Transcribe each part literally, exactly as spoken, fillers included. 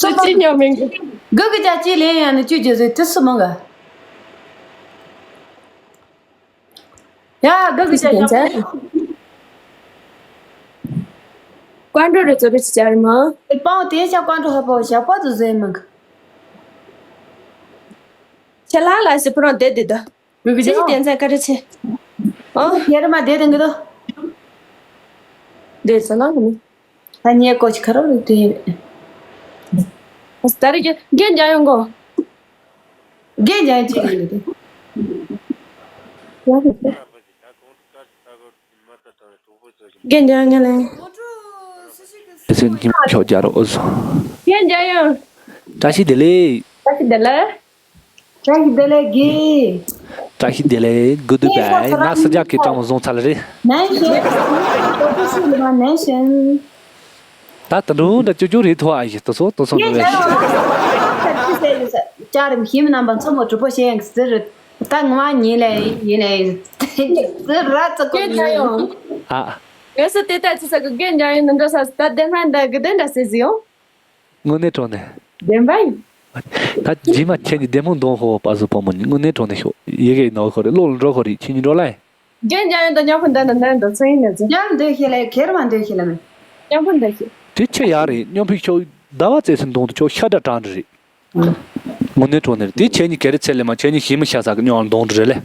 ཅི་ཅི་ཉོ་མིན་གི། གི་གི་ཅག་ཅི་ལེན་ཡང་ནི་ཅུ་ཅུ་ཟེར་དུས་སུ་མང་ག། ཡ་གི་གི་ཅག་ཅག་ཀོན་ཀྲོ་རེ་ཙོ་རེ་ཅི་ཅག་རེ་མ། པང་དེ་ཤ་ཀོན་ཀྲོ་ཧ་པོ་ཤ་པོ་ཙོ་ཟེར་མང་གི། ཁྱེད་ལ་ལ་ཞིག་པུ་རང་བསྡད་དེ་ད། གི་གི་ཅི་ཅག་ཞིག་བསྟན་ཚན་ཀ་རེ་ཆེ། ཨོ། ཁྱེད་རེ་མ་བསྡད་དེ་གི་དོ། བསྡད་ས་ལ་གི་མི། ད་ངའི་སྐོར་ཞིག་ཁ་རོག་རེ་དེ་ཡིན། ད་རེ་རྒན་རྒན་རྒྱ་ཡོང་གོ། རྒན་རྒྱ་ཡོང་ཅི་ཡིན་དེ། རྒན་རྒྱ་ཡོང་ལེ། དེ་ཚོ་ཉིན་ཤོག་རྒྱ་རོགས་སོ། རྒན་རྒྱ་ཡོང་། བཀྲ་ཤིས་བདེ་ལེགས། བཀྲ་ཤིས་བདེ་ལེགས། བཀྲ་ཤིས་བདེ་ལེགས་གི། བཀྲ་ཤིས་བདེ་ལེགས། གུ་དུ་བའི་ན་སི་ཇག་གི་གྲངས་མོ་བཟུང་ཚར་ལེ་རེད། ནན་ཤན། ད་ད་འགྲོ་འདྲ་ཅོ་ཅོ་རེད་ཐོ་ཨ་ཡི་ཏོ་སོ་ཏོ་སོ་འགྲོ་བའི་ཅག་རིམ་ཤིམ་རྣམ་པ་མཚོ་མོ་གྲུ་པོ་ཤེས་ཡང་ཟེར། ད་ང་མ་ཉིན་ལས་ཡིན་ལས་ཟེར་ར་ཙ་ཀོ་ཡིན། ཨ། ངས་སུ་དེ་ལྟ་ཅི་ས་གི་རྒན་རྒྱ་ཡོང་ནི་འགྲོ་ས་ད་བདེན་པ་འདྲ་གི་བདེན་འདྲ་ཟེར་ཟིན་ཡོང་། དངོས་གནས་དྲང་གནས། བདེན་པ་ཡིན། ད་རྗེས་མ་ཁྱེད་ཀྱི་བདེ་མོ་འདོན་ཧོ་པ་སུ་བུ་མོ་ནི་དངོས་གནས་དྲང་གནས་ཤོག་ཡི་གེ་ནོར་ཁོ་རེ་བློ་ལ་འགྲོ་ཁོ་རེ་ཁྱེད་གཉིས་འགྲོ་ལ་ཡིན། རྒན་རྒྱ་ཡོན་དང་མཉམ་པོ་འདི་ན་འདི་ཚོ་ཡིན་ནས་ཚོ། མཉམ་འདོད་ཤེས་ལ་ཁེར་མ་འདོད་ཤེས་ལ་མེད། མཉམ་པོ་འདོད་ཤེས། དེ་ཆེ་ཡག་རེད། མཉམ་པོ་ཁྱོད་ཟླ་བ་བཙས་སུ་འདོན་དུ་ཁྱོད་ཤ་འདྲ་གྲང་འདྲ་རེད། དངོས་གནས་དྲང་གནས་རེད། དེ་ཁྱེད་གཉིས་ག་རེ་ཚད་ལས་མ་ཁྱེད་གཉིས་ཞིམ་མི་ཤ་ཟ་གི་སྙོང་འདོན་འདྲ་རེད་ལེ།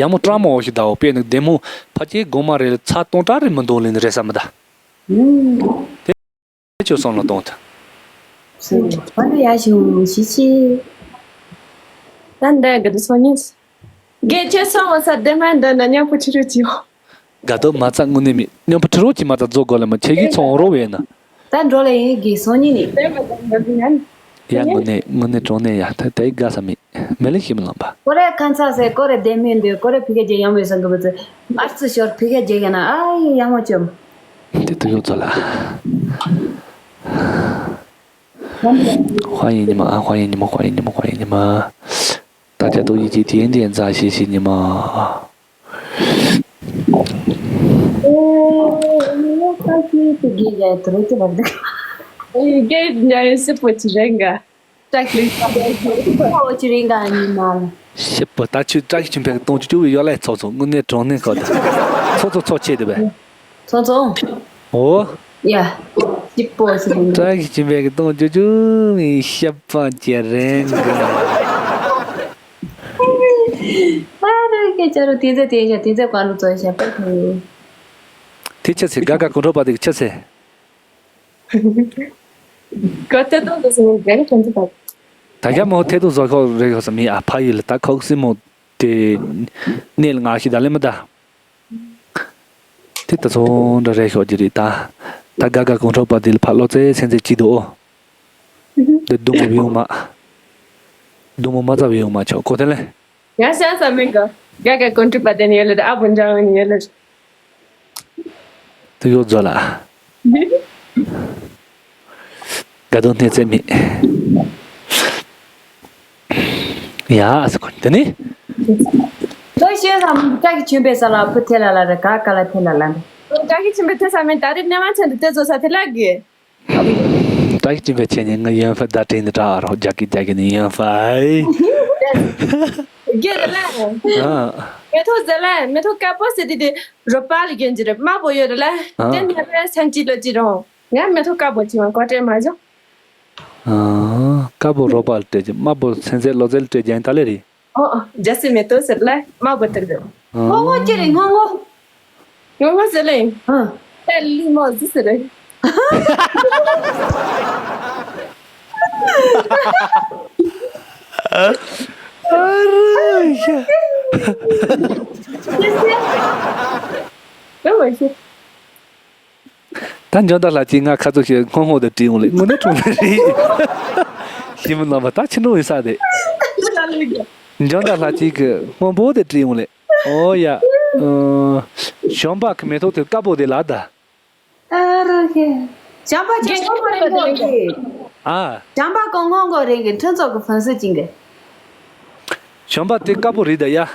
ཡག་མོ་སྤྲང་མོ་འོ་ཞིག་ཟླ་བ་དཔེ་ནི་བདེ་མོ་ཕ་ཆེ་སྒོ་མ་རེད་ལ་ཚ་སྟོང་ཕྲག་རེད་མི་འདོན་ལེ་ནི་རེད་ས་མི་ད། ཁྱོད་བསམ་བློ་གཏོང་ཐལ། ཧ་ལས་ཡ་ཞུ་ཞི་ཞི། ད་འདྲ་གི་འདུག་སོང་ཉིན། དགེ་ཁྱོད་སོང་བ་ས་དེ་མ་འདྲ་ན་མཉམ་པོ་ཁྲི་རུ་ཅིའོ། དགའ་སྟོབས་མ་རྩ་དངོས་གནས་མེད། མཉམ་པོ་ཁྲི་རུ་ཅི་མ་རྩ་རྫོགས་དགོས་ལ་མ་ཁྱེད་ཀྱིས་ཚོང་རོགས་བས་ན། ད་འགྲོ་ལ་ཡིན་གི་སོང་ཉིན་ནི། དེ་མ་འདྲ་འདྲ་གི་ཡ་ནི། ཡ་དངོས་གནས་དངོས་གནས་དྲང་གནས་ཡ་ད་དེ་དགའ་ས་མེད། མེ་ལེ་ཤི་མི་ལངས་པ། ཀོ་རེ་ཁན་ཚ་སེ་ཀོ་རེ་དེ་མིན་དེ་ཀོ་རེ་ཕི་ཁེ་ཇེ་ཡང་མེ་སང་གི་བུ་ཚེ། ཨར་ཚི་ཤོར་ཕི་ཁེ་ཇེ་ག་ན་ཨ་ཡི་ཡང་མ་བཅོམ། དེ་དུ་ཡོད་ཚོ་ལ། ཧ་ཡིན་ཉི་མ་ཨ་ཧ་ཡིན་ཉི་མ་ཧ་ཡིན་ཉི་མ་ཧ་ཡིན་ཉི་མ། ད་ཅ་དུ་ཡི་ཅི་དེ་འདི་འཛའ་ཤི་ཤི་ཉི་མ། ཨེ་ཁ་ཤི་དུ་གི་ཡ་དུ་རུ་ཅི་བར་དུ། ཨེ་གེ་ཉ་ཡི་སི་པོ་ཅི་རེད་འགའ། ཏྲ་ཤི་ཁ་པོ་ཅི་རིང་ག་ཉི་མ། ཤི་པོ་ད་ཆུ་ཏྲ་ཤི་ཆུན་པའི་གཏོང་ཆུ་ཆུ་ཡོད་ལ་ཚོགས་ཚོགས་དངོས་གནས་དྲང་གནས་ཁ་ད། ཚོགས་ཚོགས་ཚོགས་ཆེ་དེ་བས། ཚོགས་ཚོགས། ཨོ། ཡ། ཤི་པོ་ཅི་རིང་ག། ཏྲ་ཤི་ཆུན་པའི་གཏོང་ཆུ་ཆུ་མི་ཤི་པ་ཅི་རིང་ག། ཨ་རེ་ཀེ་ཅ་རུ་དེ་ཚེ་དེ་ཡ་དེ་ཚེ་ཀ་རུ་ཚོ་ཤ་པ་ཁུ། དེ་ཆ་ཚེ་ག་ག་གོ་འཕྲོ་པ་དེ་ཆ་ཚེ། ག་ཏེ་ཏོ་ཏོ་སི་མི་ག་གི་ཐོན་ཏེ་ད། ད་ཡ་མོ་ཐེ་ཏོ་ཟོ་ཁོ་རེ་ཁོ་སི་མི་ཨ་ཕ་ཡི་ལ་ད་ཁོག་སི་མོ་དེ་ནེ་ལ་ང་ཤི་ད་ལེ་མ་ད། དེ་ད་ཚོ་འདྲ་རེ་ཤོག་ཅི་རེད་ད། ད་ག་ག་གོང་ཁྲོ་པ་དེ་ལ་ཕ་ལོ་ཙེ་སེན་ཙེ་ཅི་དོ། དེ་དུ་མོ་བི་ཡོང་མ། དུ་མོ་མ་ཙ་བི་ཡོང་མ་ཆོག་ཁོ་དེ་ལེ། ཡ་ཤ་ས་མི་ག་ག་ག་གོང་ཁྲོ་པ་དེ་ནི་ཡོད་ལེ་ཨ་བུ་འཇང་ཡོད་ལེ། དུ་ཡོད་ཛོ་ལ། དགའ་སྡང་སྣེ་ཚན་མེད། ཡ་ཨ་སི་ཁོ་དེ་ནི། ལོ་ཤེས་སམ་ཀྲ་གི་ཆུན་པའི་ས་ལ་བུ་ཐེ་ལ་ལ་རེ་ག་ག་ལ་ཐེ་ལ་ལ་འདི། ཀྲ་གི་ཆུན་པའི་ཐེ་ས་མེད་ད་རེ་གནས་མ་ཆེན་དུ་ཏེ་ཛོ་ས་ཐེ་ལ་གི། ཀྲ་གི་ཆུན་པའི་ཆེན་ནི་ང་ཡོན་ཧྥ་ད་དྲིན་ནི་གྲ་རོ་རྒྱ་གི་རྒྱ་གི་ནི་ཡོན་ཧྥ་ཨི། གི་རེ་ལ། ཨ། མེ་ཐོ་ཟེ་ལ་མེ་ཐོ་ཀ་པོ་སེ་དི་དི་རོ་པ་ལ་གྱོན་གྱི་རེ་མ་པོ་ཡོད་རེ་ལ། ཨ། དེ་ནས་རེ་སན་ཅི་ལོ་ཅི་རོང་། ང་མེ་ཐོ་དཀར་པོ་བྱི་བ་ཀོ་ཏྲེ་མ་བྱུང་། ཨ། དཀར་པོ་རོ་པ་ལ་སྤྲད་ཀྱི་དམར་པོ་ཚན་ཚད་ལོ་ཚད་ལ་སྤྲད་ཀྱི་ཡིན་ད་ལེ་རེད། ཨོ་ཨོ་རྒྱ་སེ་མེ་ཏོ་ཟེར་ལ་དམར་པོ་སྤྲད་འདུག་ཨ། སྔོན་སྔོན་ཅི་རེད་སྔོན་སྔོན། སྔོན་སྔོན་ཟེར་ལེ། ཨ། ཧེ་ལི་མོ་ཟི་ཟེར་ལེ། ཨ་ར་ཡ། ཨ་མ་ཤི། ད་འཇོན་ད་ལྷ་ཅིག་ང་ཁ་ཚོ་ཞེ་སྔོན་སྔོན་དུ་བྲིས་འོང་ལེ་དངོས་གནས་དྲང་གནས་རེད། ཤི་མི་ནང་པ་ད་ཕྱི་འགྲོ་ཡིན་ས་རེད། འཇོན་ད་ལྷ་ཅིག་གི་སྔོན་པོ་དེ་བྲིས་འོང་ལེ། ཨོ་ཡ། ཨ། གཞོན་པ་གི་མེ་ཏོག་དེ་དཀར་པོ་དེ་ལ་ད། ཨ་རོ་ཁེ། གཞོན་པ་ཁྱེད་སྔོན་པོ་རེད་འགོ་གི། ཨ། གཞོན་པ་ཁོ་སྔོན་འགོ་རེད་གི་ཁྲིན་ཚོགས་གི་ཕན་སུ་ཅིང་གི། གཞོན་པ་དེ་དཀར་པོ་རེད་ད་ཡ།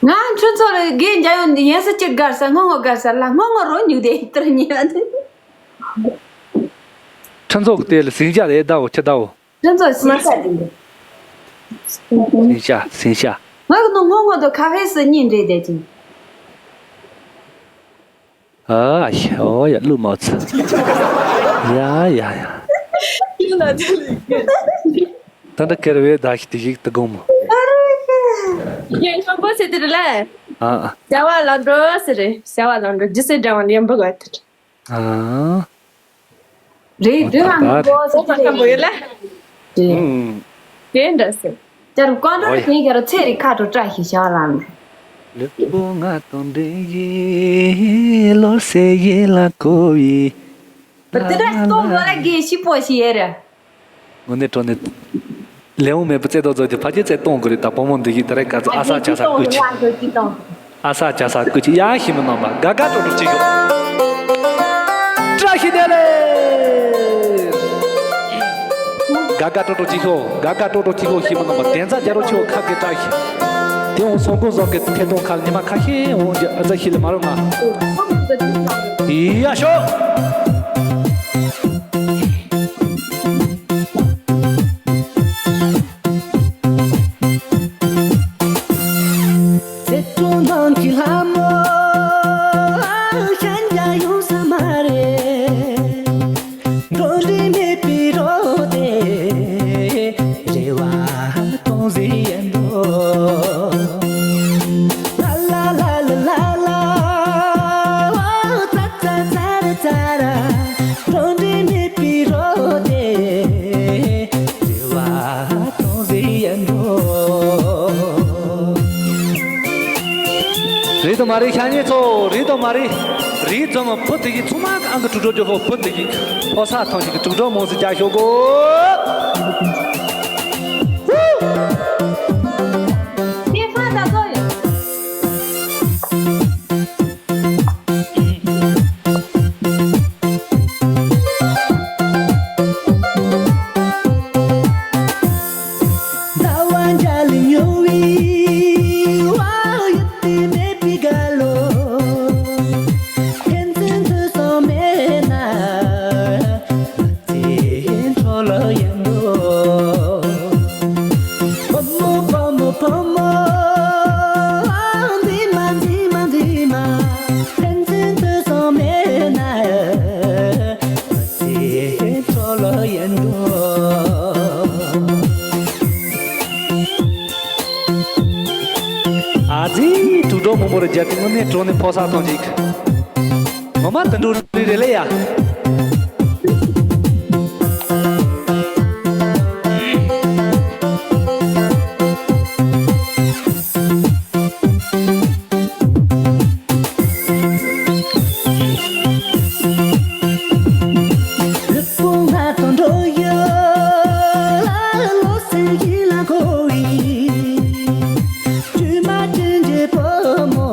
ང་ཁྲིན་ཚོགས་ལ་དགེ་འཇའ་ཡོད་འདི་ཡན་སུ་ཅིག་དགར་ས་སྔོན་འགོ་དགར་ས་ལ་སྔོན་འགོ་རོ་ཉུག་དེ་ཏར་ཉེ་བ་དེ། ཁྲིམས་ཚོགས་ཀྱི་དེ་ལ་ཟིང་ཆ་རེད་ད་འོ་ཁྱི་ད་འོ། ཁྲིམས་ཚོགས་ཟིང་ཆ་དེ་འདི། ཟིང་ཆ་ཟིང་ཆ། ང་གི་ནང་ངོ་ངོ་དུ་ཁ་ཧེ་སི་གཉིས་འདྲེས་བསྡད་ཅིང་། ཨ་ཤ་ཨོ་ཡ་ཀླུ་མོ་ཚ། ཡ་ཡ་ཡ། ད་འདྲ་ཁེར་བའི་ད་ཤི་དེ་ཞིག་ཏུ་དགོངས་མོ། ཡེ་ཤོག་པོ་ཟེར་དེ་རེད་ལ། ཨ་ཨ། བྱ་བ་ལམ་འགྲོ་ཟེར་རེད། བྱ་བ་ལམ་འགྲོ་རྒྱུ་སེ་འདྲ་བ་ལེན་པོ་ག་དེ། ཨ། རེད་དེ་ང་ད་ངོ་ཟེར་ཨོ་དེ་ཁམ་པོ་ཡོད་ལ། རེད། ཨུམ། དེ་འདྲ་ཟེར། ཅར་ཀོན་ཏྲ་ཨོ་ཡ། ཁེན་ག་རུ་ཚེ་རི་ཁ་དྲོ་བཀྲ་ཤིས་ཞབས་ལམ། ལེགས་པོ་ང་དང་འདྲེན་གྱི་ལོར་སེ་ཡེ་ལ་ཀོ་བི། བ་དེ་འདྲ་སྟོང་ལོ་ལ་དགེ་ཞིག་པོ་ཞིག་ཡེ་རེད། དངོས་གནས་དྲང་གནས། ལས་འོང་མེད་པའི་རྩེ་རྡོ་རྫོགས་ཀྱི་ཕ་སྐྱེས་རྩེ་གཏོང་དགོས་རེད་ད་བུ་མོ་འདི་ཡིས་ད་རེས་ག་ཚོད་ཨ་ས་ཅ་ས་ཀུ་ཅི། ཨ་ས་ཅ་ས་ཀུ་ཅི་ཡ་ཤི་མི་ནང་པ་དགའ་དགའ་སྤྲོ་སྤྲོ་ཅིག་ཤོག་བཀྲ་ཤིས་བདེ་ལེགས། དགའ་དགའ་སྤྲོ་སྤྲོ་ཅིག་ཤོག་དགའ་དགའ་སྤྲོ་སྤྲོ་ཅིག་ཤོག་ཤི་མི་ནང་པ་དན་རྩ་རྒྱ་རོ་ཆེ་བོ་ཁ་སྐད་བཀྲ་ཤིས། དེ་འོང་སོང་ཀུན་བཟང་གི་ཐད་གཏོང་ཁ་ཉི་མ་ཁ་ཤས་འོང་རྒྱ་ཨ་ཙ་ཤི་ལ་མ་རུང་ང་། ཡ་ཤོག་ཚེ་སྲོག་ནང་གི་ལྷ་མོ་ཤན་རྒྱ་ཡོང་ས་མ་རེད། འགྲོ་འདི་མེད་པའི་རོ་དེ་རེ་བ་གཏོང་ཟིན་ཡིན་འགྲོ། ལ་ལ་ལ་ལ་ལ་ལ། ཙ་ཙ་ཙ་ར་ཙ་ར། འགྲོ་འདི་མེད་པའི་རོ་དེ་རེ་བ་གཏོང་ཟིན་ཡིན་འགྲོ། རེད་དང་མ་རེད་ཤ་ཉེ་ཚོ་རེད་དང་མ་རེད། རེད་ཙམ་བུ་དེ་གི་ཚང་མ་ཨང་གི་དྲུག་སྒྲོག་རྒྱོ་ཧོ་བུ་དེ་གི་ཕོ་ས་ཐང་ཞིག་གི་དྲུག་སྒྲོག་མང་སུ་རྒྱ་ཤོག་གོ། ཧུ། ཟླ་བ་འཇའ་ལུས་ཡོད་པའི་བ་ཡོད་དེ་མེད་པའི་དགའ་ལོ། ཕན་ཚུན་ཐུག་སོང་མེད་ན། ཚེ་འཕྲོ་ལ་ཡིན་འགྲོ། བུ་མོ་བུ་མོ་བུ་མོ། འཛིན་མ་འཛིན་མ་འཛིན་མ། ཕན་ཚུན་ཐུག་སོང་མེད་ན། ཚེ་འཕྲོ་ལ་ཡིན་འགྲོ། ཨ་ཙི། དྲུག་སྒྲོག་མང་པོ་རུ་རྒྱབ་ཀྱི་དངོས་གནས་དྲང་གནས་ཕོ་གསར་ཐོང་ཅིག་ངོ་མ་དུད་འགྲོ་རེད་རེད་ལེ་ཡ། ལུས་པོ་ང་དང་འགྲོ་ཡ་ལ་ལོ་སེང་གི་ལ་གོ་བའི། ཇུས་མ་ཅན་གྱི་བུ་མོ་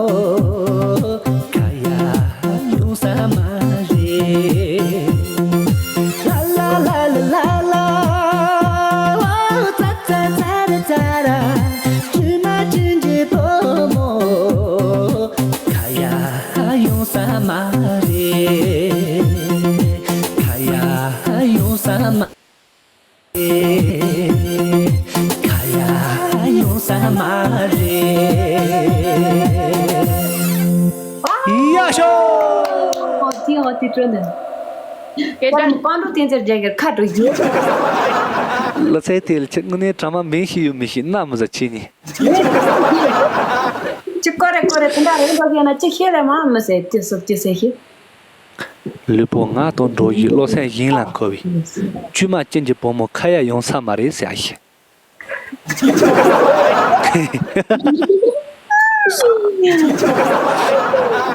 ཁ་ཡ་ཡོང་ས་མ་རེད། ལ་ལ་ལ་ལ་ལ་ལ། ཙ་ཙ་ཙ་ར་ཙ་ར། ཇུས་མ་ཅན་གྱི་བུ་མོ་ཁ་ཡ་ཡོང་ས་མ་རེད། ཁ་ཡ་ཡོང་ས་མ་རེད། ཁ་ཡ་ཡོང་ས་མ་རེད། ཡ་ཤོ། ཨོ་ཏི་ཨོ་ཏི་ཀྲོ་ནན། སྐད་གྲགས། པང་འགྲོ་བསྟན་འཛིན་རྒྱལ་གྱི་ཁ་དྲོ་རྒྱུ། ལོ་ཚད་དེ་ལ་ཁྱེད་དངོས་གནས་དྲ་མ་མིང་ཤེས་ཡོད་མི་ཤེས་རྣ་མི་ཟ་ཆེ་ནི། ཅི་ཀོ་རེ་ཀོ་རེ་དེ་འདྲ་རེད་འགྲོ་གི་ན་ཅི་ཤེས་རེ་མ་མི་ཟེར་ཅི་སོབ་ཅི་ཟེར་ཤེས། ལུས་པོ་ང་དང་འགྲོ་ཡི་བློ་སེམས་གཞན་ལ་འཁོར་བའི། ཇུས་མ་ཅན་གྱི་བུ་མོ་ཁ་ཡ་ཡོང་ས་མ་རེད་ཟེར་ཤེས།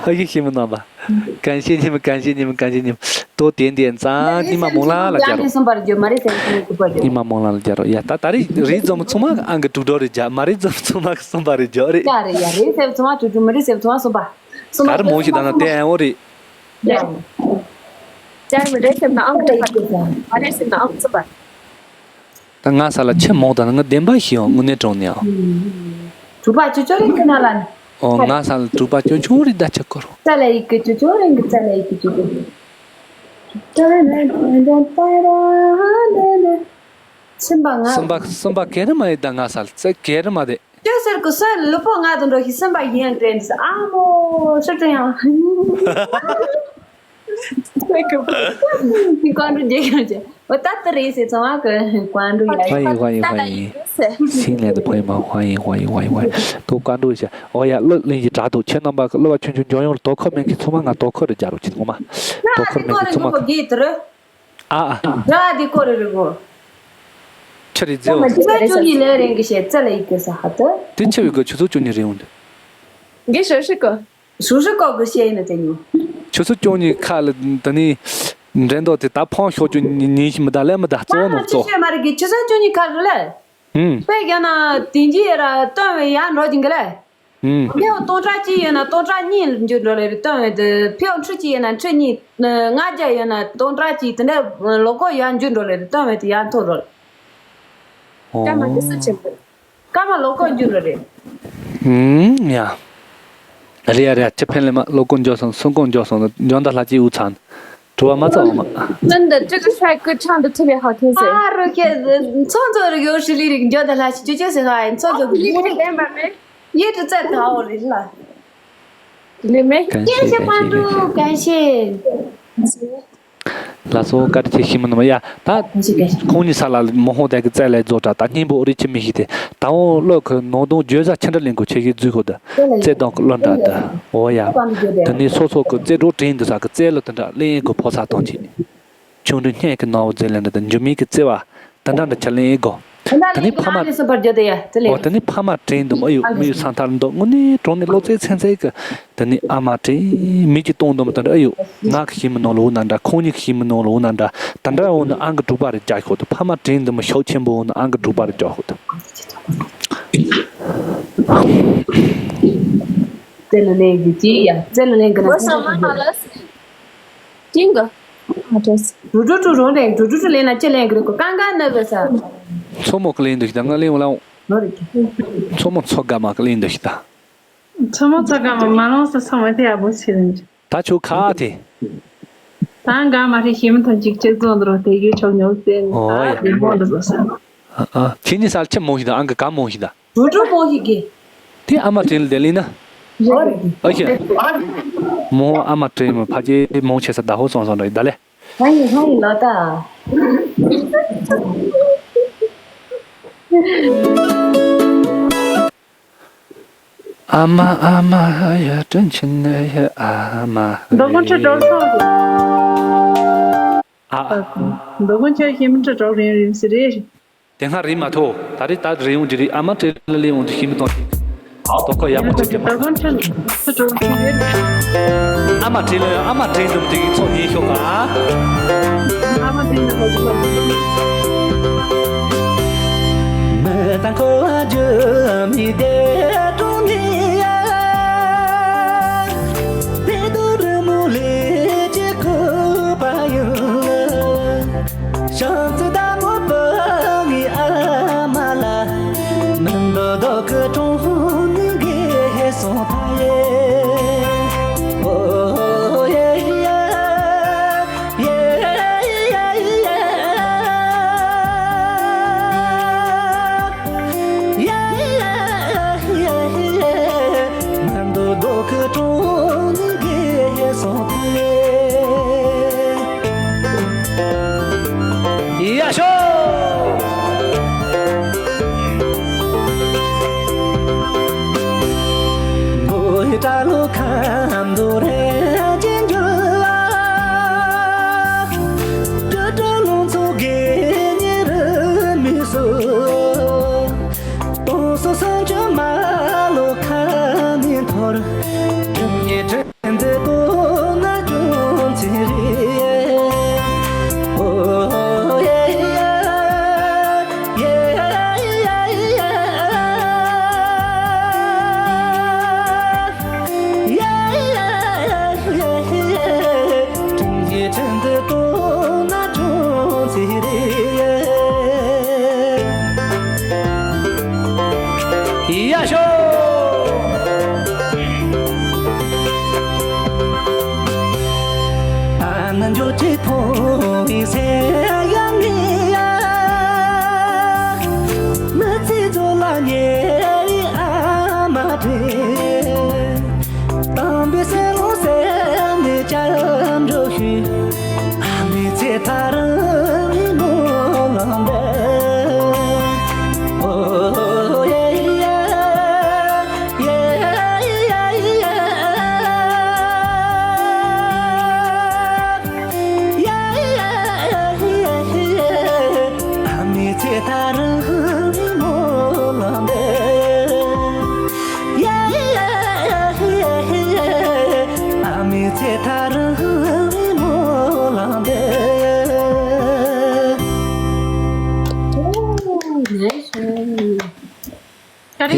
ཨ་ཡེ་ཤེས་མི་རྣམ་པ།感谢你们，感谢你们，感谢你们。ཏོ་དེ་འདི་ཙང་ཉི་མ་མོང་ལ་ལ་རྒྱ་རོ། གསུམ་པར་རྒྱུ་མ་རེད་ཟེར་གསུམ་པར་རྒྱུ། ཉི་མ་མོང་ལ་ལ་རྒྱ་རོ། ཡ་ད་ད་རེས་རེས་ཙམ་ཚང་མ་ཨང་གི་དྲུག་སྒྲོག་རེ་རྒྱ་མ་རེས་ཙམ་ཚང་མ་གསུམ་པར་རེ་རྒྱ་རེད། ཡ་རེད་ཡ་རེས་ཟེར་ཚང་མ་དྲུག་དྲུག་མི་རེས་ཟེར་ཚང་མ་གསུམ་པ། ག་རེ་མོང་ཞིག་ད་ན་དེ་ཨེ་འོ་རེད། ཡ། ཅར་མི་རེས་ཟེར་ན་ཨང་གི་དྲུག་པ། མ་རེས་ཟེར་ན་ཨང་གི་གསུམ་པ། ད་ང་ས་ལ་ཆེ་མོང་དང་ང་བདེན་པ་ཞིག་ཡོང་དངོས་གནས་དྲང་གནས་ཨང་། དྲུག་པ་ཅོ་ཅོ་རིང་གི་ན་ལ་ནི། ཨོ་ང་ས་ལ་དྲུག་པ་ཅོ་ཅོ་རིང་ད་ཆ་ཀོ་རོ། ཙ་ལ་ཡི་གི་ཅོ་ཅོ་རིང་གི་ཙ་ལ་ཡི་གི་ཅོ་ཅོ་རིང་། སེམས་པ་ང་། སེམས་པ་སེམས་པ་གེ་རི་མ་ཡི་ད་ང་ས་ཙེ་གེ་རི་མ་དེ། ཅི་ཟེར་གི་སོ་ལུ་པོ་ང་དང་འགྲོ་ཤི་སེམས་པ་ཡིན་དྲན་ཨ་མོ་ཤི་དྲན་ཡང་། ཀོན་རུ་རྒྱལ་ཡོང་ཅེ། འོ་ད་ལྟ་རེད་ཟེར་ཚང་མ་གི་ཀོན་རུ་ཡ། 欢迎欢迎欢迎，新来的朋友们，欢迎欢迎欢迎欢迎，都关注一下。哦呀，乐林一扎都，前两百个，六百群群交流，多可面给充满啊，多可的加入进来嘛，多可面给充满。 ཨ་ཨ། ར་འདི་སྐོར་རེ་རེ་གོ། ཆ་རེ་ཟེར། ཆུ་ཚོད་བཅུ་གཉིས་ལས་རིང་གི་ཞེ་ཚ་ལ་ཡི་གེ་ས་ཧ་ཏོ། དེ་ཆེ་བའི་གོ་ཆུ་ཚོད་བཅུ་གཉིས་རིང་འོང་དུ། འགི་ཧྲི་ཧྲི་གོ། ཧྲུ་ཧྲི་གོ་གི་ཞེ་ཡིན་ན་དེ་ཉོ། ཆུ་ཚོད་བཅུ་གཉིས་ཁ་ལ་ད་ནི། འགྲན་ཟླ་དེ་ད་ཕང་ཤོག་ཆུ་ཉིན་ཉིན་ཞིག་མི་ད་ལས་མི་ད་གཙོ་བོ་ནོ་གཙོ། ཆུ་ཤེ་མ་རེད་གི་ཆུ་ཚོད་བཅུ་གཉིས་ཁ་ལ་ལས། ཧུམ། དཔེ་རྒྱ་ན་དེང་གི་ཡ་ར་སྟོན་བའི་ཡ་འགྲོ་གི་འགི་ལས། ཧུམ། ཕེའོ་སྟོང་ཕྲག་གཅིག་ཡོད་ན་སྟོང་ཕྲག་གཉིས་འཇུ་འགྲོ་ལེ་རེད་སྟོན་བས་དེ་ཕེའོ་ཁྲི་གཅིག་ཡོད་ན་ཁྲི་གཉིས། ལྔ་བརྒྱ་ཡོད་ན་སྟོང་ཕྲག་གཅིག་དེ་འདྲ་ལོ་ཀོ་ཡར་འཇུ་འགྲོ་ལེ་རེད་སྟོན་བས་དེ་ཡར་མཐོ་རོ། ཨོ། སྐར་མ་དེ་སུ་ཆེན་པོ། སྐར་མ་ལོ་ཀོ་འཇུ་རོ་རེད། ཧུམ་ཡ། རེད་ཡ་རེད་ཡ་ཁྱི་ཕན་ལེ་མ་ལོ་ཀོ་འཇོག་སོང་སུན་ཀོང་འཇོག་སོང་འཇོན་ད་ལྷ་ཅི་འུ་ཚང་། དྲི་བ་མ་ཚ་འོ་མ། 真的，这个帅哥唱的特别好听噻。 ཨ་རོ་ཁྱེད་ཚོ་ཚོ་རིག་ཡོ་ཧྲི་ལི་རིག་འཇོན་ད་ལྷ་ཅི་ཅི་ཅི་ཟེར་ཧ་ཡིན་ཚོ་ཚོ་ལི་མེ་ལྡན་པ་མེ། ཡེ་ཏུ་ཙེ་ད་འོ་རི་ལ། ལི་མེ། 感谢感谢感谢。 ལགས་སོ་བཀའ་དྲིན་ཆེ་ཤི་མི་ནུ་མ་ཡ་ད། ཁོང་གཉིས་ས་ལ་མོ་ཧོ་དད་ཀྱི་རྩལ་ལས་རྫོགས་གྲ་ད་སྙིང་པོ་ཨོ་རི་ཆི་མི་ཤི་དེ་ད་འོ་བློ་ཁོ་ནོ་དོང་བརྗོད་བྱ་ཆི་འདྲ་ལེན་དགོས་ཆེ་ཤི་རྫུས་ཁོ་ད། རྩེ་དང་གི་བློ་འདྲ་ད་འོ་ཡ། ད་ནི་སོ་སོ་གི་རྩེ་གྲོགས་དྲིན་འདི་ས་གི་རྩལ་ལ་དེ་འདྲ་ལེན་དགོས་ཕོ་ས་དང་ཆེ། ཆུང་དུས་སྙན་གི་ནོ་བོ་རྩེ་ལེན་འདྲ་ད་འཇུ་མི་གི་རྩེ་བ་དེ་འདྲ་འདྲ་ཆ་ལེན་དགོས། ད་ནི་ཕ་མ། ཨ་ནི་སུ་པར་རྒྱུ་དེ་ཡ་དེ་ལེ། འོ་ད་ནི་ཕ་མ་དྲིན་འདུམ་ཨ་ཡུ་མི་ཡུ་སང་ཐར་འདུག་དངོས་གནས་གྲོང་ནས་བློ་རྩེ་ཚན་ཚན་གི་ད་ནི་ཨ་མ་དྲིན་མི་གཅིག་གཏོང་འདུམ་ད་འདྲ་ཨ་ཡུ་ང་གི་ཤི་མི་ནོ་ལོ་ན་འདྲ་ཁོང་གཉིས་ཀྱི་ཤི་མི་ནོ་ལོ་ན་འདྲ་ད་འདྲ་འོ་ན་ཨང་གི་དྲུག་པ་རེ་རྒྱག་ཤོག་ད་ཕ་མ་དྲིན་འདུམ་ཤོག་ཆེན་པོ་འོ་ན་ཨང་གི་དྲུག་པ་རེ་རྒྱག་ཤོག་ད། རྩེ་ལ་ལེན་གི་ཅི་ཡ་རྩེ་ལ་ལེན་གི་ན་ཅི་ཡ། ཅིང་ག་ཨ་ཏོས། འགྲོ་འགྲོ་འགྲོ་རོང་རེད་འགྲོ་འགྲོ་འགྲོ་ལེན་ན་ཅི་ལེན་གི་རེད་གོ་ཀང་ཀང་ན་གི་ས། མཚོ་མོ་གི་ལེན་འདུག་ཤི་ད་ང་ལེན་འོ་ལ། ནོ་རེད། མཚོ་མོ་མཚོ་དགའ་མ་གི་ལེན་འདུག་ཤི་ད། མཚོ་མོ་མཚོ་དགའ་མ་མ་ལོང་ས་ས་མ་དེ་ཡག་པོ་ཆེ་རེད། ད་ཆུ་ཁ་དེ། ད་འགའ་མ་རེད་ཤེས་མི་ཐོན་ཅིག་ཅིག་བཙོང་འདུག་རོ་དེ་གི་ཆོག་ཉོ་ཟེར་ནས་ཨོ་ད་ཡ། དེ་མོ་འདུག་ས། ཨ་ཨ་ཁྱེད་གཉིས་སར་ཆེ་མོ་ཤི་ད་ཨང་གི་ག་མོ་ཤི་ད། འགྲོ་འགྲོ་མོ་ཞིག་གིས། དེ་ཨ་མ་དྲིན་ལ་དེ་ལིན་ན། ཨོ་རེད། ཨ་ཤེ། མོ་ཨ་མ་དྲིན་མོ་ཕ་ཅེ་མོ་ཆེ་ས་ད་ཧོ་སོང་སོང་རེད་ད་ལེ། ཧ་ཡིན་ཧ་ཡིན་ལོ་ད། ཨ་མ་ཨ་མ་ཧ་ཡ་དྲིན་ཆེན་ནི་ཧ་ཨ་མ་ཧ་ཡ། མདོ་དགོན་ཁྲི་སྒྲོལ་སོང་། ཨ། མདོ་དགོན་ཁྲི་ཞིམ་ཁྲི་སྒྲོལ་རིམ་རིམ་སི་རེད། དེ་སྔ་རེད་མ་ཐོ། ད་རེས་ད་རེད་ཡོང་རྒྱུ་རེད་ཨ་མ་དྲིན་ལ་ལས་ཡོང་དུ་ཤི་མི་གཏོང་ཞིག་དོ་ཁོ་ཡག་པོ་ཅིག་རྒྱབ་པ། ཨ་མ་དྲིན་ལ་ཨ་མ་དྲིན་འདུག་དེ་གི་ཚོགས་ཉེས་ཤོག་ག་ཨ་མ་དྲིན་ལ་ལོ་ཚོགས། མི་དང་ཁོ་བ་རྒྱུ་མི་དེ་གྲོང་ནི་ཡ། དེ་དུ་རི་མོ་ལས་ཀྱི་ཁུ་པ་ཡུ། ཤང་ཙི་ད་མོ་པ་ངི་ཨ་མ་ལ། མི་འདོད་མདོག་གི་གྲོང་ནི་གེ་སོང་ཐ་ཡེ། ཨོ་ཡེ་ཡེ་ཡེ་ཡེ་ཡེ། ཡ་ཡ་ཡ་ཡ། མ་འདོད་མདོག་གི་གྲོང་ནི་གེ་སོང་ཐ་ཡེ། ཡ་ཤོ། མགོ་ཡི་སྐྲ་ལོ་ཁམ་དུ་རེ་ཅན་འགྱུར་བ། སྤྲོ་སྤྲོ་ལུང་ཚོ་གེ་ཉེ་རུ་མི་སུ། སྟོང་སོ་སང་ཅུ་མ་ལོ་ཁ་ནི་འཐོར། དྲུག་ཉེ་དྲུག་འཛི་ཏོ་ང་ཅུང་ཚི་རི། ཨོ་ཡེ་ཡེ།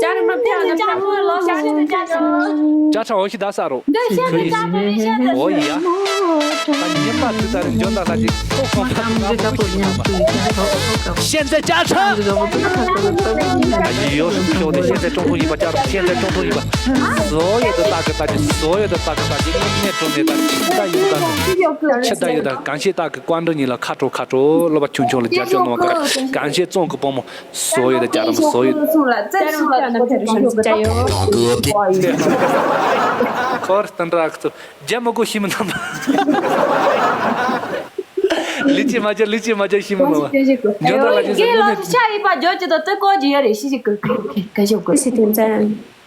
ལྕགས་རི་མ་ཕེབས་ན་ཕེབས་ན་ལོ་ཤ་ཤེད་དུ་ཅག་ཆོ། ཅག་ཆ་འོ་ཤི་ད་ས་རོ། འདི་ཤེད་དུ་ཅག་ཆོ་རེད་ཤེད་དུ། འོ་ཡ། ད་ཉེ་པ་དུ་ད་རིང་འཇོན་ད་ལ་ཅིག་ཁོ་ཁོང་ཁ་ང་མོ་ཤི་ཡིན་པ། ཤེད་དུ་ཅག་ཆ། ཡོ་སུ་ཤོག་དེ་ཤེད་དུ་ཀྲུང་ཧྥུ་ཡིན་པ་ཅག་རོ་ཤེད་དུ་ཀྲུང་ཧྥུ་ཡིན་པ། བཟོ་ཡོད་དུ་ད་གི་ད་ཅིག་བཟོ་ཡོད་དུ་ད་གི་ད་ཅིག་ངས་ཀྲུང་ནས་ད་ཆི་ད་ཡོད་ད་ཆི་ད་ཡོད་ད་གང་ཤེད་ད་གི་ཀ་འདྲ་ཉིད་ལ་ཁ་དྲོ་ཁ་དྲོ་ལོ་པ་ཆུང་ཆུང་ལ་རྒྱ་ཅོ་ནོ་ག་གང་ཤེད་བཙོང་གི་བུ་མོ། བཟོ་ཡོད་དེ་རྒྱ་རམ་བཟོ་ཡོད། ཁོར་སྟན་ར་ཁ་ཚུ་རྒྱ་མི་གོ་ཤི་མི་ཐམ། ལི་ཅི་མ་རྒྱ་ལི་ཅི་མ་རྒྱ་ཤི་མི་ནོ། འཇོན་ད་ལ་ཅི་ཟེར་དངོས་གནས་ཤ་ཡི་པ་ཇོ་ཅི་དོ་ཏི་ཀོ་ཇི་ཡོད་རེད་ཤི་ཤི་ཀི་ཀི་ཀི་ཤོ་ཀི་སི་ཏན་ཙན།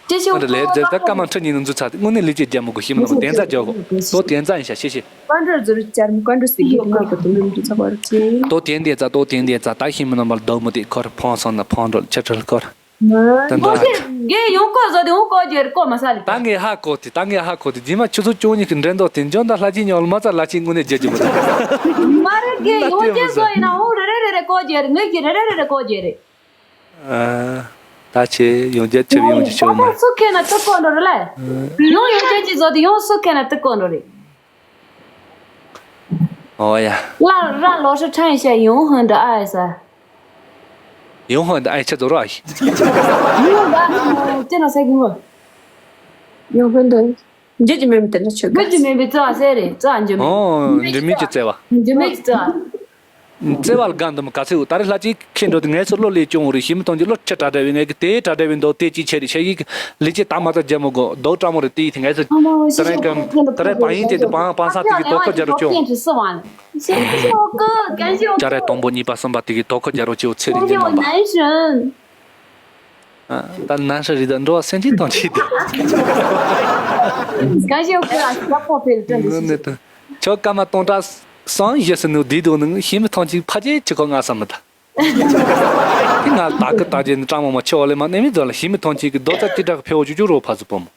ཅི་ཤོ་ཀི་ལེ་ཟེར་ད་ཀ་མ་ཁྲི་ཉིན་ནུ་འཛུ་ཚ་དངོས་གནས་ལི་ཅི་རྒྱ་མི་གོ་ཤི་མི་ནོ་དེ་ཙ་ཇོ་གོ་དོ་དེ་ཙ་ཡིན་ཤ་ཤི་ཤི། ཀོན་ཀྲོལ་ཟུར་ཅར་མི་ཀོན་ཀྲོལ་སི་གི་ཀོན་ཀྲོལ་ཏུ་མི་འདུ་ཚ་བར་ཅི། ཏོ་དེན་དེ་ཙ་ཏོ་དེན་དེ་ཙ་ད་ཤི་མི་ནོ་མར་དོ་མི་དེ་ཁོར་ཕོང་སོང་ན་ཕོང་འགྲོ་ཆ་ཁྲལ་ཁོར། ཏན་ཏན། ཏོ་ཤི་གེ་ཡོང་ཀོ་ཟོ་དེ་ཡོང་ཀོ་ཇེར་ཀོ་མ་ས་ལི། ད་ངས་ཧ་གོ་དེ་ད་ངས་ཧ་གོ་དེ་རྗེས་མ་ཆུ་ཚོད་བཅུ་གཉིས་ཀྱི་འགྲན་ཟློག་དེ་འཇོན་ད་ལྷ་ཅི་ཉོ་ལ་མ་ཙ་ལྷ་ཅི་དངོས་གནས་རྒྱལ་གྱི་མི་འདུག་མ་རེད་གེ་ཡོང་ཀེ་ཟོ་ཡིན་ན་ཧོང་རེ་རེ་རེ་རེ་ཀོ་ཇེར་ངས་ཀྱི་རེ་རེ་རེ་རེ་ཀོ་ཇེར། ད་ཆེ་ཡོང་རྒྱ་ཆེ་ཡོང་རྒྱ་ཆེ་བ་མ། སུ་ཁེ་ན་ཏི་ཀོ་འགྲོ་རེ་ལ། ཡོང་ཡོང་རྒྱ་ཅི་ཟོ་དེ་ཡོང་སུ་ཁེ་ན་ཏི་ཀོ་འགྲོ་རེ། ཨོ་ཡ། ལ་ར་ལོ་ཧྲི་ཁྲན་ཤ་ཡོང་ཧན་ད་ཨ་ས། ཡོང་ཧན་ད་ཨ་ཆ་ཛོ་ར་ཨ་ཤི། ཡོང་ད་ཅི་ན་ས་གི་ངོ་། ཡོང་ཧན་ད་འཇུ་ཅི་མེད་མི་དེ་འདྲ་ཆོད་ག་འཇུ་ཅི་མེད་པའི་ཙོ་ཨ་སེ་རེ་ཙོ་ཨ་འཇུ་མེད། ཨོ་འཇུ་མེད་ཀྱི་བརྩེ་བ། འཇུ་མེད་ཀྱི་ཙོ་ཨ། བརྩེ་བ་ལ་དགའ་འདུམ་ག་ཚེ་འུ་ད་རེ་ལྷ་ཅིག་ཁེ་འགྲོ་དེ་ངས་སུ་བློ་ལས་ཅུང་རེ་ཤི་མི་ཐོང་གི་བློ་ཆེ་དྲ་དྲ་བའི་ངས་ཀྱི་དེ་དྲ་དྲ་བའི་མདོ་དེ་ཅི་ཆེ་རེ་ཤ་ཡིག་ལི་ཅི་ད་མ་ད་རྒྱ་མོ་གོ་དོ་དྲ་མོ་རེ་དེ་ཡི་དེ་ངས་སུ་ད་རེ་གམ་ད་རེ་བང་ཡིན་དེ་དེ་བང་བང་ས་དེ་གི་དོ་ཁོ་རྒྱ་རོ་ཅུང་རྒྱ་རེ་དང་པོ་གཉིས་པ་གསུམ་པ་དེ་གི་དོ་ཁོ་རྒྱ་རོ་ཅུང་ཚེ་རེ་རྒྱ་མ་མ། ད་ནན་ཧྲི་རི་ད་འགྲོ་བ་སེམས་ཅན་དང་ཆེ་དེ། ཁྱོད་སྐར་མ་སྟོང་ཕྲག་སང་བཞི་སུ་ནུ་བསྡུས་འདུག་ནི་ཤི་མི་ཐང་ཅིག་ཕ་ཅེ་ཅི་ཁོ་ང་བསམ་མི་ད། དེ་ང་ད་གི་ད་ཅེ་ནི་ཀྲང་མོ་མ་ཆེ་བ་ལེ་མ་ནེ་མི་ཛོ་ལ་ཤི་མི་ཐང་ཅིག་གི་རྡོ་རྩ་ཅི་དྲག་ཕེ་བོ་ཅུ་ཅུ་རོ་ཕ་ཟུ་པོ་མོ།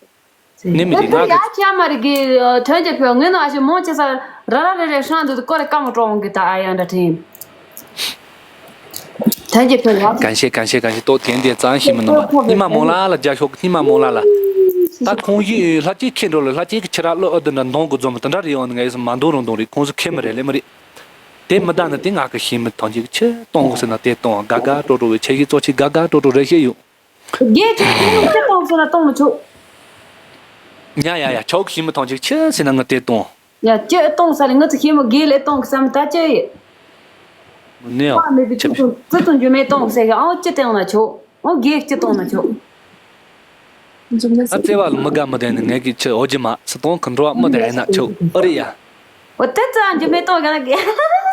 ནེ་མི་དེ་ང་གི་ཡ་ཁྱ་མ་རི་གི་ཐོན་ཅེ་ཕེ་ངེ་ནོ་ཨ་ཤི་མོ་ཅེ་ས་ར་ར་རེ་རེ་ཧྲང་དུ་ཀོ་རེ་ཀ་མོ་ཀྲོང་གི་ད་ཨ་ཡང་འདྲ་ཐེན། ཐན་གྱི་ཕྱོགས་ཡ། གན་ཤེས་གན་ཤེས་གན་ཤེས་ཏོ་དེན་དེ་ཙང་ཤི་མི་ནོ་མ་ཉི་མ་མོ་ལ་ལ་རྒྱ་ཤོག་ཉི་མ་མོ་ལ་ལ། ད་ཁོང་ཡི་ལྷ་ཅིག་ཁེ་འགྲོ་ལ་ལྷ་ཅིག་གི་ཕྱི་ར་བློ་ཨ་དུ་འདྲ་འདོང་གི་འཛོམས་དུ་འདྲ་རེ་ཡོང་ནི་ངས་སུ་མ་འདོང་རུང་འདོང་རེད་ཁོང་སུ་ཁེ་མི་རེད་ལེ་མི་རེད། དེ་མི་ད་ནི་དེ་ང་གི་ཤི་མི་ཐང་ཅིག་ཆེ་གཏོང་གི་སུ་ན་དེ་གཏོང་དགའ་དགའ་སྤྲོ་སྤྲོ་བའི་ཆེ་ཤི་ཙོ་ཆི་དགའ་དགའ་སྤྲོ་སྤྲོ་རེ་ཤེས་ཡོད། རྒྱལ་ཁྱོད་ཁྱོད་ནི་ཁྱོད་གཏོང་ཟེར་ན་གཏོང་མི་ཆོག་ཡ་ཡ་ཡ་ཆོག་ཤི་མི་ཐང་ཅིག་ཆེ་ཟེར་ན་ང་དེ་གཏོང་། ཡ་ཁྱོད་གཏོང་ས་ལས་ང་ཚོ་ཤི་མི་རྒྱལ་ལས་གཏོང་གི་བསམ་ད་ཅི་ཡི། མི་ནི་ཡང་ཁ་མེད་པའི་ཆེ་ཚུལ་དང་ཆེ་ཚུལ་དང་འཇུ་མེད་གཏོང་གི་ཟེར་གི་ཨང་ཅི་གཏོང་ན་ཆོག་ཨང་རྒྱལ་ཅི་གཏོང་ན་ཆོག་ཨ་བརྩེ་བ་ལ་མི་དགའ་མི་ལྡན་ནི་ངས་ཀྱི་ཆེ་འོ་ཇི་མ་སི་གཏོང་གི་འགྲོ་བ་མི་དེ་ཨེ་ན་ཆོག་ཨ་རི་ཡ། འོ་དེ་ཙང་འཇུ་མེད་གཏོང་གི་ན་གི།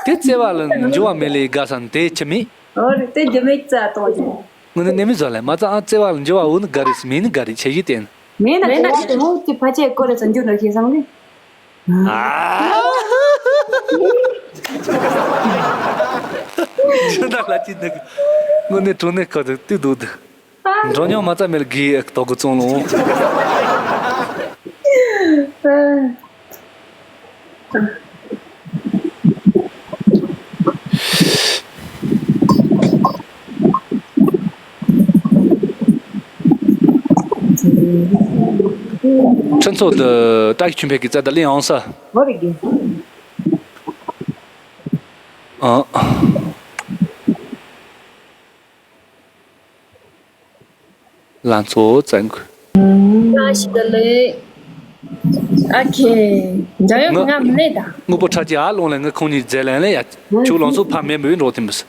དེ་བརྩེ་བ་ལ་འཇུ་བ་མེད་ལས་དགའ་ས་ནི་དེ་ཆི་མི། ཨོ་རེད་དེ་འཇུ་མེད་ཙ་གཏོང་གི། ངོ་ནི་ནེ་མི་ཟོ་ལེ་མ་ཙ་ཨ་བརྩེ་བ་ལ་འཇུ་བ་འུ་ནི་དགའ་རེད་སི་མི་ནི་དགའ་རེད་ཆེ་ཡི་བསྟན། མེད་ན་མེད་ན་དེ་ནོ་ཅི་ཕ་ཆེ་ཀོ་རེ་ཙ་འཇུ་ནོ་ཤེས་སམ་གི། ཨ། འཇུ་ན་ལ་ཅི་འདུག་དངོས་གནས་དྲང་གནས་ཁ་ཐུག་ཏུ་འདུག་འདུག་འགྲོ་མྱོང་མ་རྩ་མེད་ལ་གི་ཨེག་དོག་གི་བཙོང་ལོང་། ཁྲིན་ཚོགས་འདི་བཀྲ་ཤིས་ཆོས་འཕེལ་གྱི་རྩ་དང་གླེང་འོང་ས། ཨ། ལང་ཚོ་བཙན་ཁུ། ང་ཞིག་ལས། ཨ་ཁེ། འཇམ་དབྱངས་ང་མི་ལས་ད། དངོས་པོ་ཁྲ་ཅི་ཨ་ལོང་ལས་ངའི་ཁོང་གཉིས་རྫས་ལན་ལས་ཡ། ཁྱོད་ལོང་སུ་ཕ་མེད་མི་འགྲོ་ཐིམ་པས།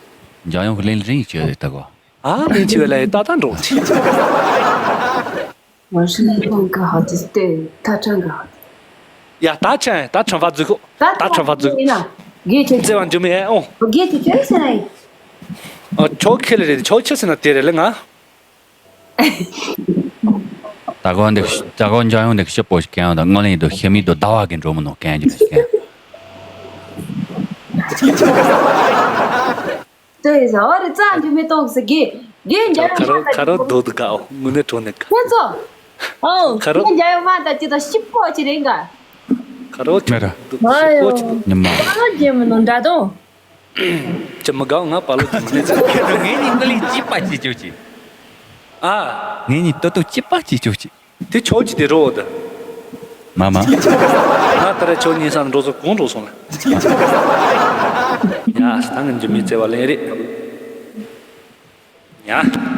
འཇམ་དབྱངས་ཀྱི་ལན་རིང་ཡི་ཅི་ཡོད་ད་གོ། ཨ་ལན་ཆི་བས་ལ་ཡི་ད་ད་འགྲོ་ཐིམ། 我是那个好的对，他唱歌好听。 ཡ་ད་ཆེན་ད་ཁྲམ་ཕ་འཛུགས་ཁོ། ད་ཁྲམ་ཕ་འཛུགས། ཡིན་ན། དགེ་ཆེ་བརྩེ་བ་འཇུ་མི་ཨེ་ཨོ། དགེ་ཆེ་ཆེ་ཟེར་ན་ཡིན། ཨ་ཆོག་ཁེ་ལེ་རེད་ཆོག་ཆེ་ཟེར་ན་དེ་རེད་ལེ་ང་། ད་གོ་འདི་ད་གོ་འཇམ་དབྱངས་འདི་ཤི་པོ་ཞིག་གན་ཡོད་ད་སྔོན་ལ་ཡིན་དུ་ཤི་མི་དུ་ཟླ་བ་གི་འགྲོ་མི་ནོ་གན་གྱི་རེད་གན། ལྟོས་ཟ་བ་རེད་རྩ་འཇུ་མི་གཏོང་གི་ཟེར་གི། དགེ་འཇམ་ཁ་རོ་ཡོད་མ་ད་ཁ་རོ་ཅི་དོ་དུ་གའོ་དངོས་གནས་གྲོ་ནས་ག་ཁྱེད་ཚོ། ཨོ་ཁ་རོ་དགེ་འཇམ་ཡོད་མ་ད་ཅི་དང་ཤི་པོ་ཅི་རེད་ག་ཁ་རོ་ཅི་མེ་ར། དུ་ཤི་པོ་ཅི་དུ་ཉི་མ། ད་རོ་རྒྱལ་མི་ནོ་འདྲ་དང་། ཅི་མི་དགའ་ང་པ་ལོ་ཅི་མི་ནས་ཚེ་ཁྱེད་ཚོ་ངེད་གཉིས་ཀ་ལས་ཅི་པ་ཅི་ཅོ་ཅི། ཨ། ངེད་གཉིས་ལྟོ་ལྟོ་སྐྱིད་པ་སྐྱིད་ཆོག་ཅིག་དེ་ཆོག་ཅིག་དེ་རོ་འོ་ད། མ་མ། ང་ད་ར་ཆོག་གཉིས་སང་འགྲོ་སོང་གང་འགྲོ་སོང་ལ། ཡ་ད་ངན་གྱི་མི་བརྩེ་བ་ལེན་རེད། ཡ།